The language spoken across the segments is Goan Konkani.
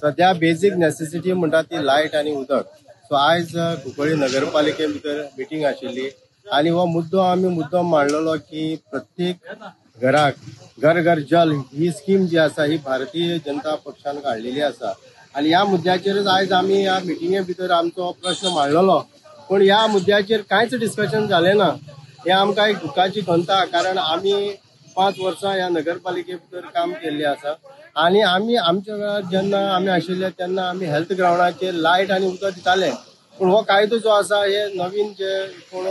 सध्या बेजीक नेसेसिटी म्हणटा ती लायट आनी उदक. सो आयज कुंकळ्ळी नगरपालिके भितर मिटींग आशिल्ली आनी हो मुद्दो आमी मुद्दम मांडलेलो की प्रत्येक घराक घर घर जल ही स्कीम जी आसा ही भारतीय जनता पक्षान काडलेली आसा आनी ह्या मुद्द्याचेरच आयज आमी ह्या मिटिंगे भितर आमचो प्रश्न मांडलेलो. पूण ह्या मुद्द्याचेर कांयच डिस्कशन जालें ना. हें आमकां एक दुख्खाची खंत आहा, कारण आमी 5 वर्सां ह्या नगरपालिके भितर काम केल्लें आसा आनी आमी आमच्या वेळार जेन्ना आमी आशिल्ले तेन्ना आमी हेल्थ ग्रावंडाचेर लायट आनी उदक दिताले. पूण हो कायदो जो आसा हे नवीन जे कोण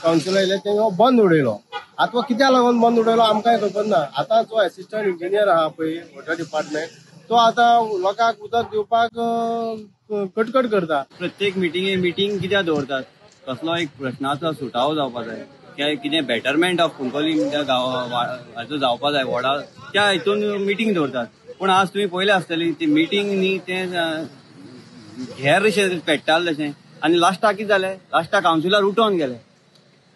कावन्सिलर येयले तेणी हो बंद उडयलो. आतां हो कित्याक लागून बंद उडयलो आमकांय खबर ना. आतां जो एसिस्टंट इंजिनियर आहा पळय वॉटर डिपार्टमेंट तो आतां लोकांक उदक दिवपाक कटकट करता. प्रत्येक मिटिंगे मिटींग कित्याक दवरतात? कसलो एक प्रश्नाचो सुटावो जावपा जाय, कितें बेटरमेंट ऑफ कुंकळ्ळी गांवाचो जावपा जाय वॉर्डा, त्या हितून मिटींग दवरतात. पूण आज तुमी पळयलें आसतली ती मिटींग न्ही तें घेर अशें पेट्टालें तशें. आनी लास्टाक कितें जालें, लास्टाक कावन्सिलर उठोन गेले.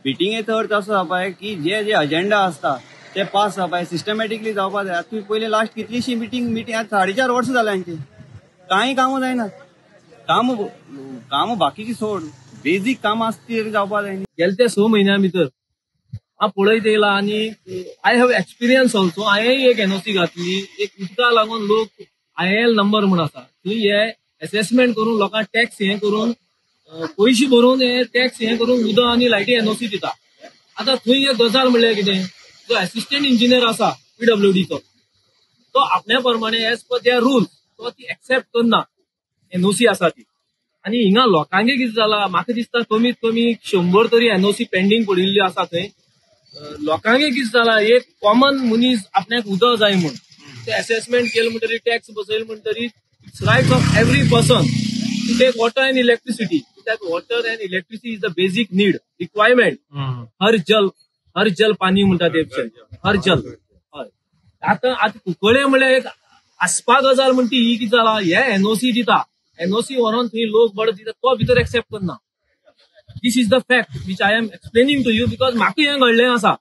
मिटिंगेचो अर्थ असो जावपा जाय की जे जे अजेंडा आसता ते पास जावपा जाय, सिस्टमॅटिकली जावपा जाय. आतां तुमी पयलीं लास्ट कितलीशी मिटींग मिटींग आतां 4.5 वर्सां जालीं हांची, कांय कामां जायना. कामां बाकीची सोड, बेजीक कामां आसता ती जावपा जाय. गेले ते 6 म्हयन्या भितर हांव पळयत येयला आनी I have experience also. हांवेंय एक एनओसी घातली, एक उदका लागून लोक IL number म्हूण आसा थंय हे एसेसमेंट करून लोकांक टॅक्स हें करून पयशे भरून हे टॅक्स हें करून उदक आनी लायटी एनओसी दिता. आतां थंय एक गजाल म्हणल्यार कितें, जो एसिस्टंट इंजिनियर आसा पीडब्ल्यूडीचो तो आपल्या प्रमाणे एज पर there rules तो ती एक्सेप्ट करना एनओसी आसा ती. आनी हिंगा लोकांक कितें जाला, म्हाका दिसता कमीत कमी 100 तरी एनओसी पेंडींग पडिल्ली आसा थंय. लोकांक कितें जाला, एक कॉमन मनीस आपल्याक उदक जाय म्हूण ते एसेसमेंट केलें म्हणटरी टॅक्स बसयले म्हणटरी it's right of every person to take water and electricity. कित्याक water and electricity is the basic need requirement. हर जल पाणी म्हणटा ते, हर जल. हय, आतां आतां कुंकळ्ळे म्हणल्यार एक आसपा गजाल म्हणटा ही कितें जाला, हे एनओसी दिता, एनओसी व्हरोन थंय लोक बरो दिता, तो भितर एक्सेप्ट करना. This is the fact which I am explaining to you because म्हाका हें घडलें आसा.